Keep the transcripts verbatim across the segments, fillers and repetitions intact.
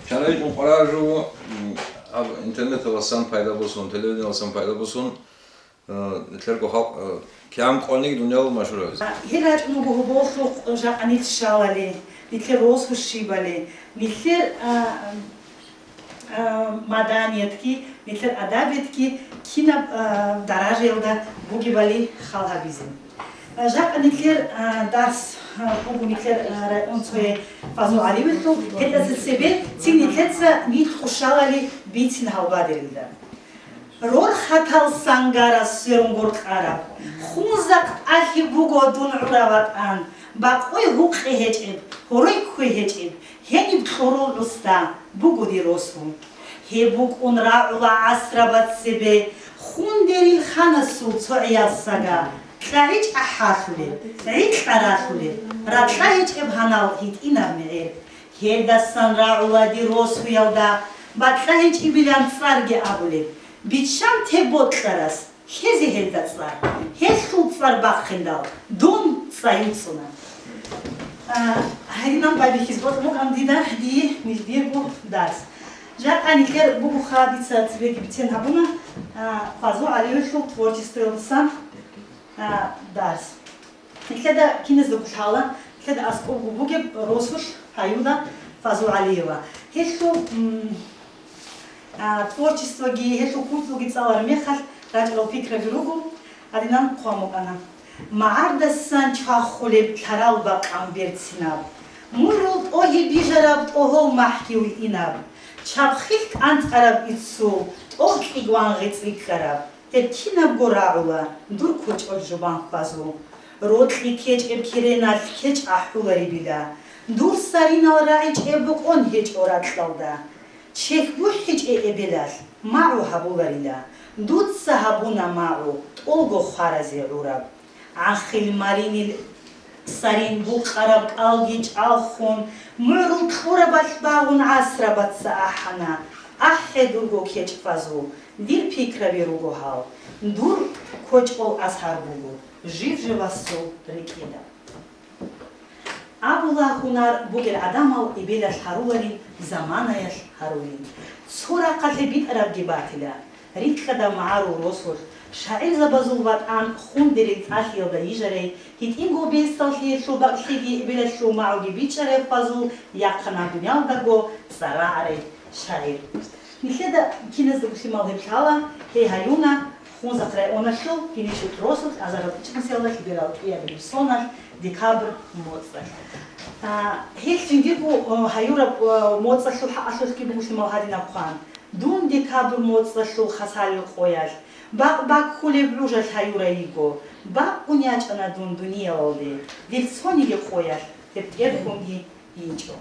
Чанайчун къварагӀарав жо, м, гьаб интернеталасан пайда босун, телевиденияласан пайда босун, э, нилъерго халкъ, э, кигӀан кӀваниги дуниял машгьур гьавизе. Гьел рачӀун буго гьоболлъухъ жакъа нилъ щалали, нилъер росу щибали, нилъер, а, а, маданиятги, нилъер адабиятги кинаб, а, даражаялда бугебали хал гьабизе. Жакъа нилъер, а, дарс, а, буго нилъер, а, районцояй Фазул ГӀалиевилъул, гьелдаса цебе цин нилъеца нилъ къушалали бицин гьалбадерилда. Рорхатал сангарас сверун гуркьараб, хунзахъ тӀалъи буго дун гӀураб ватӀан, бакъуй гьукъи гьечӀеб, гьорой кквей гьечӀеб, гьениб кьурул гӀусда буго дир росу. Гьеб букӀун рагӀула гӀасрабаз цебе, хундерил ханасул цо гӀиял сага, кьагӀи чӀахӀалъулеб, гӀикьа ралъулеб, ракьа гьечӀеб гьанал гьитӀинаб мегӀер. Гьелдасан рагӀула дир росуялда, бакьа гьечӀебилан цӀарги абулеб, биччан теб бокьарас, лъезе гьелда цӀар, гьелъул цӀар бахъиндал, дун цӀа юцӀуна. А, гьадинаб байбихьизе бокьун букӀана дида, дие нилъ дирго дарс. Жакъа нилъер бугоха, дица цебеги бицен гьабуна, а, Фазул ГӀалиевилъул творчествоялдасан, а, дарс. Нилъеда киназдаго лъала, нилъеда аскӀобго бугеб росулъ гьаюла Фазул ГӀалиева. Гьелъул, м, а, творчествоги, гьелъул кутӀлуги цӀалараб мехалъ рачӀарал пикраби руго, гьадинан хъван букӀана. МагӀардасан чвахулеб лъарал бакъан берцинаб, мурул тӀогьи бижараб тӀогьол махӀги вуйинаб, чабхил кӀанцӀараб иццул тӀогь кьигван гъецӀи ккараб. Гьеб кинабго рагӀула дур кочӀол жубан хьвазу. Рокьи кечӀеб кереналъ кечӀ ахӀуларебила. Дур саринал рагӀичӀеб букӀун гьечӀо ракьалда. Чехь бухӀичӀеб эбелалъ магӀу гьабуларила. Дуца гьабуна магӀу тӀолго хваразе гӀураб. ГӀахил маринил сарин букъараб кӀалги чӀалхун, мугӀрул кьурабалъ багъун гӀасрабаца ахӀана. АхӀе, дурго кечӀ Фазул, дир пикраби руго гьал, дур кочӀол асар буго, жив-живасул рекӀелда. Абула, гьунар бугел гӀадамал эбелалъ гьаруларин, заманаялъ гьарулин. Цо рахъалъе битӀарабги батила. РикӀкӀадаб магӀарул росулъ, шагӀирзабазул ватӀан хундерил тӀалъиялда йижарай, гьитӀинго бесдаллъиялъул бакӀлъиги эбелалъул магӀуги бичӀчӀарай Фазул, яхъана дуниялдаго цӀар рагӀарай шагӀир. Нилъеда киназдаго лъимал гьеб лъала, гьей гьаюна Хунзахъ районалъул Гьиничи росулъ азарал ичӀнусиялда лъеберал кӀиабилеб соналъ, декабрь моцӀалъ. А, гьелъ жиндирго, о, гьаюраб, о, моцӀалъул хӀакъалъулъги буго лъимал гьадинаб хъван. Дун декабрь моцӀалъул хасалил къоялъ, бакъ баккулеб гӀужалъ гьаюрай йиго, бакъун ячӀана дун дуниялалде, дир цониги къоялъ гьеб тӀерхьунги йичӀо.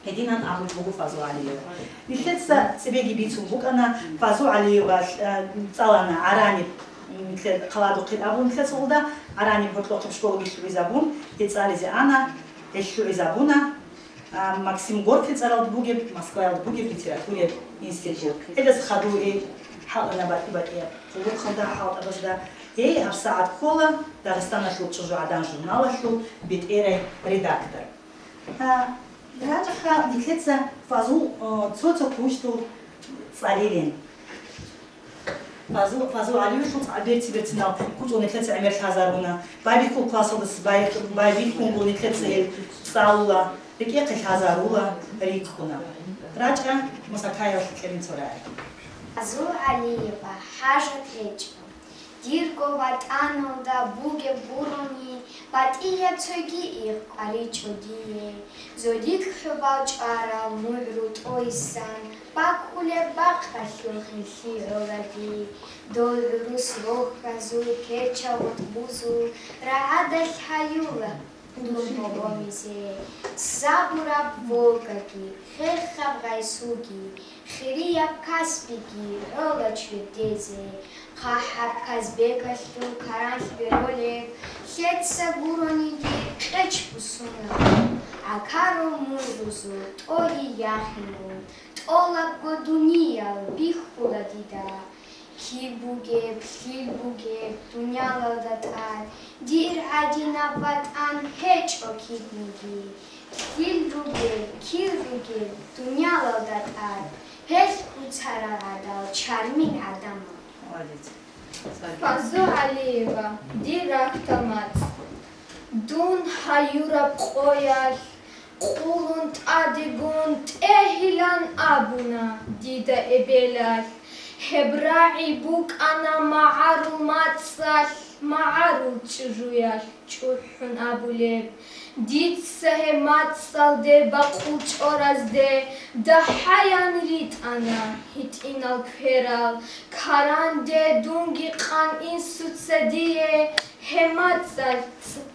Гьединан абулеб буго Фазул ГӀалиева. Нилъеца цебеги бицун букӀана, Фазул ГӀалиева, э, цӀалана Араниб, м, нилъер хъаладухъе абун нилъер цӀалда, Араниб гьоркьохъеб школаги лъугӀизабун, гьей цӀализе ана, гьей лъугӀизабуна, а, Максим Горький цӀаралда бугеб, Москваялда бугеб литератураялъул институт. Гьелдаса хадув гьей хӀалтӀана батӀи-батӀияб къуллукъалда, хӀалтӀабазда. Гьей гьабсагӀат ккола Дагъистаналъул ЧӀужугӀадан журналалъул бетӀерай редактор. А, рачӀаха нилъеца Фазул, а, цо-цо кучдул цӀалилин. Фазул, Фазул ГӀалиевичул цӀа-, берци-берцинал кучӀдул нилъеца гӀемер лъазаруна. Байбихьул классалдаса бай-, байбихьунго нилъеца гьел цӀалула, рекӀехъе лъазарула, рикӀкӀуна. РачӀа Мусакаевалъ кьерин цо рагӀи. Фазул ГӀалиева, хӀажат гьечӀо. Дирго ватӀаналда бугеб гурони, батӀияб цоги ихъ кӀваричӀо дие. Зодид хӀубал чӀварал мугӀрул тӀойсан, баккулеб бакъалъул хинлъи гӀолади. Дол гӀурус рохьазул, кечал гъутӀбузул, рагӀадалъ гьаюла дун гьоболизе. Сабураб Волгаги, хехаб Гъайсуги, хирияб Каспиги гӀола чвердезе. ХъахӀаб Казбекалъул каранлъ беролеб, лъеца гурониги кьеч бусуна. ГӀакарул мугӀрузул тӀогьи яхинун, тӀолабго дуниял бихьула дида. Киб бугеб, лъил бугеб дуниялалда тӀад, дир гӀадинаб ватӀан гьечӀо кидниги. Лъил ругел, кир Дуниялалда тӀад гьелъ куцарал гӀадал чармил гӀадамал. Молодец. Фазу ГӀалиева, дир рагьтал мацӀ. Дун гьаюраб къоялъ къулун тӀадегун тӀегьилан абуна дида эбелалъ. Гьеб рагӀи букӀана магӀарул мацӀалъ, магӀарул чӀужуялъ чӀухӀун абулеб. Дица гьеб мацӀалде бакъул чӀоразде дагьаян ритӀана гьитӀинал кверал. Каранде дунги къан инсуца дие гьеб мацӀалъ цӀ-,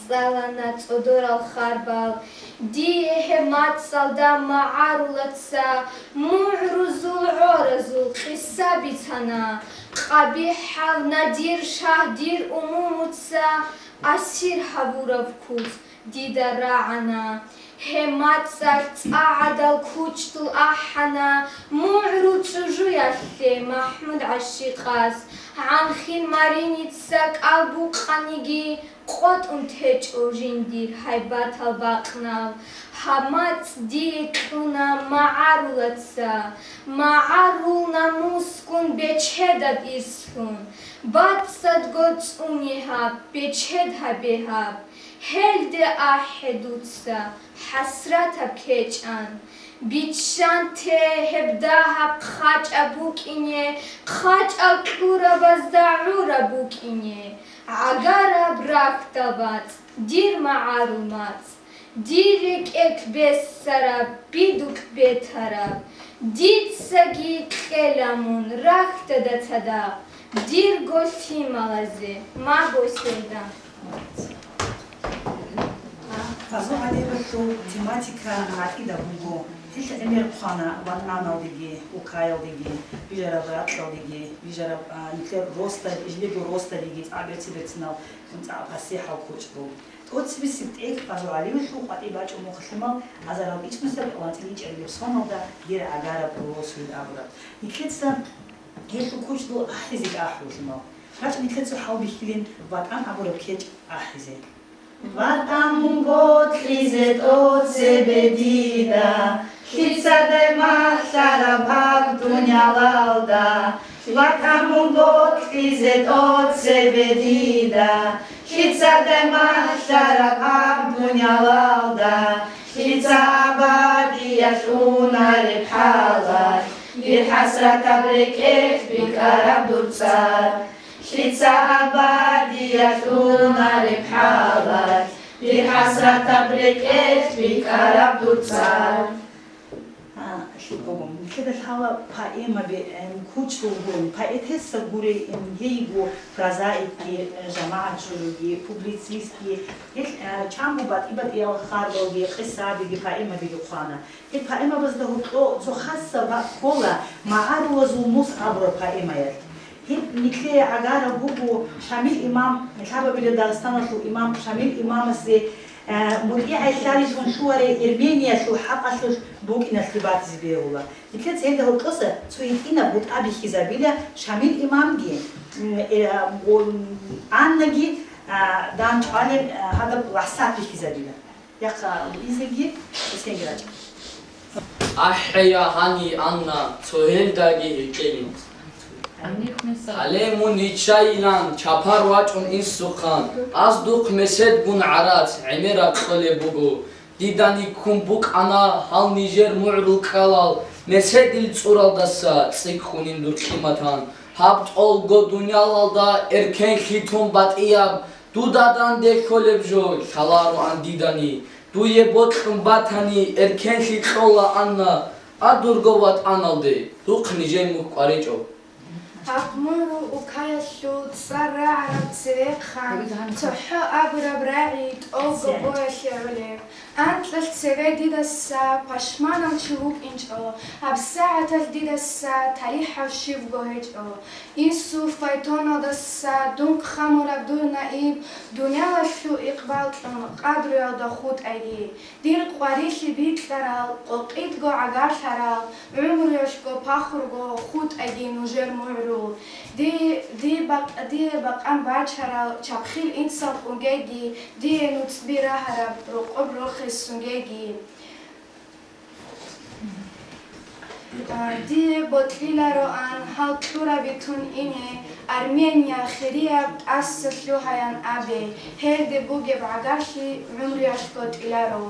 цӀалана цӀодорал харбал. Дие гьеб мацӀалда магӀарулаца мугӀрузул гӀоразул къиса бицана. КъабихӀав Надир шагь дир умумуца асир гьавурав куц дида рагӀана. Гьеб мацӀалъ цӀагӀадал кучӀдул ахӀана мугӀрул чӀужуялъе МахӀмуд ГӀашикъас. ГӀанхин Мариница кӀал букъаниги, къотӀун течӀо жиндир гьайбатал бакънал. Гьаб мацӀ дие кьуна магӀарулаца, магӀарул намусгун бечедаб ирслъун. БацӀцӀадго цӀуне гьаб, бечед гьабе гьаб. Гьелде ахӀе дуца, хӀасратаб кечӀан. Биччанте гьеб дагьаб хъачӀаб букӀине, хъачӀал кьурабазда гӀураб букӀине. ГӀагараб рагьтал бацӀ, дир магӀарул мацӀ, дир рекӀелъ бессараб, бидукь бетараб, дицаги кьела мун рагьтада цадахъ, дирго лъималазе, ма босейда. Фазу ГӀалиевалъул тематика гӀакъида буго. Гьелъ гӀемер хъвана ватӀаналдеги, улкаялдеги, бижараб ракьалдеги, бижараб, а, нилъер росдал-, жиндирго росдалиги цӀакъ берци-берцинал, цӀакъ пасихӀал кучӀдул. ТӀоцебесеб тӀехь Фазу ГӀалиевалъул къватӀибе бачӀун буго лъимал азарал ичӀнусиялда анцӀила ичӀабилеб соналда дир гӀагараб росулел абураб. Нилъеца гьелъул кучӀдул ахӀизе ахӀулеб лъимал. РачӀа нилъеца хӀалбихьилин ватӀан абураб кечӀ ахӀизе. ВатӀан мун бокьизе тӀоцебе дида, лъицадай малъараб гьаб дуниялалда. ВатӀан мун бокьизе тӀоцебе дида, лъицадай малъараб гьаб дуниялалда. Лъица абадиялъ унареб хӀалалъ, дир хӀасратаб рекӀелъ бикӀараб дур цӀар. Лъица абадиялъ унареб хӀалалъ, дир хӀасратаб рекӀелъ бикӀараб дур цӀар. А, лъикӀаб буго. Нилъеда лъала поэмаби, эм, кучӀдул гурони. Поэтесса гурей, эм, гьей йиго прозаикги, э, жамагӀат журуги, публицистги. Гьел, э, чанго батӀи-батӀиял харбалги, къисабиги, поэмабиги хъвана. Гьеб поэмабазда гьоркьо цо хасаб бакӀ ккола, «МагӀарулазул мус» абураб поэмаялъ. Гьеб нилъее гӀагараб буго Шамил имам, лъабабилеб Дагъистаналъул имам Шамил имамасе, э, мутӀигӀлъарилъун лъугьарай Эрмениялъул хӀакъалъулъ букӀиналъе батизе бегьула. Нилъеца гьелда гьоркьоса цо гьитӀинаб бутӀа бихьизабила, Шамил имамги, м, э, гъо-, Аннаги, а, дандчӀвалел, а, гьадаб вахӀсат бихьизабила. Яхъа изеги, эсенги рачӀа. АхӀея гьани, Анна, цо гьелдаги гьикъилин. Гьале мун гьичайилан чапар вачӀун инсухъан, аз духъ меседгун гӀарац гӀемераб кьолеб буго. Дидани ккун букӀана гьал нижер мугӀрул кьалал, меседил цӀуралдаса цӀикӀкӀунин дур къиматан. Гьаб тӀолго дуниялалда эркенлъи тун батӀияб, дуда данде кколеб жо лъалароан дидани. Дуе бокьун батани, эркенлъи кьола, Анна, а дурго ватӀаналде, духъ нижер мухь кӀваричӀо. Гьаб мугӀрул улкаялъул цӀар рагӀараб цевехъан цохӀо абураб рагӀи тӀолго боялъе гӀолеб. Анкьалъ цеве дидаса пашманав чи вукӀинчӀо, гьабсагӀаталъ дидаса талихӀав щивго гьечӀо. Инсул файтоналдаса дун хъамураб дур наиб дуниялалъул икъбал кьун къадруялда хутӀайги. Дир къварилъи бикьарал, къокъидго гӀагарлъарал, гӀумруялъго пахрго хутӀайги нужер мугӀрул. Ди-, ди бакъ-, дие бакъан бачарал чабхил инсан къунгеги, дие нуцӀби рагьараб рокъоб рохес сунгеги. Дие бокьилароан гьал кьурабитун ине, Армения хирияб тӀаса лъугьаян абе, гьелде бугеб гӀагарлъи гӀумруялъ гъотӀиларо.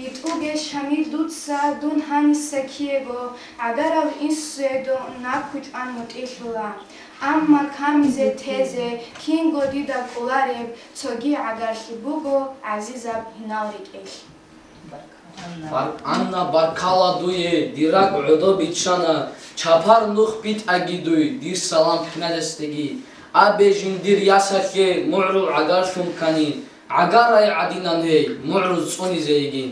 ЙитӀуге, Шамил, дуца дун гьаниса киего гӀагарал инсуе дун накучӀан мутӀигьлъула. Амма камизе тезе кинго дида кӀолареб цоги гӀагарлъи буго, гӀазизаб гьинал рекӀелъ. Бар-, Анна, баркала дуе, дир ракӀ гӀодо биччана, чапар нух битӀаги дуй, дир салам князесдеги. Абе жиндир ясалъе мугӀрул гӀагарлъун ккани, гӀагарай гӀадинан гьей, мугӀруз цӀунизе йигин.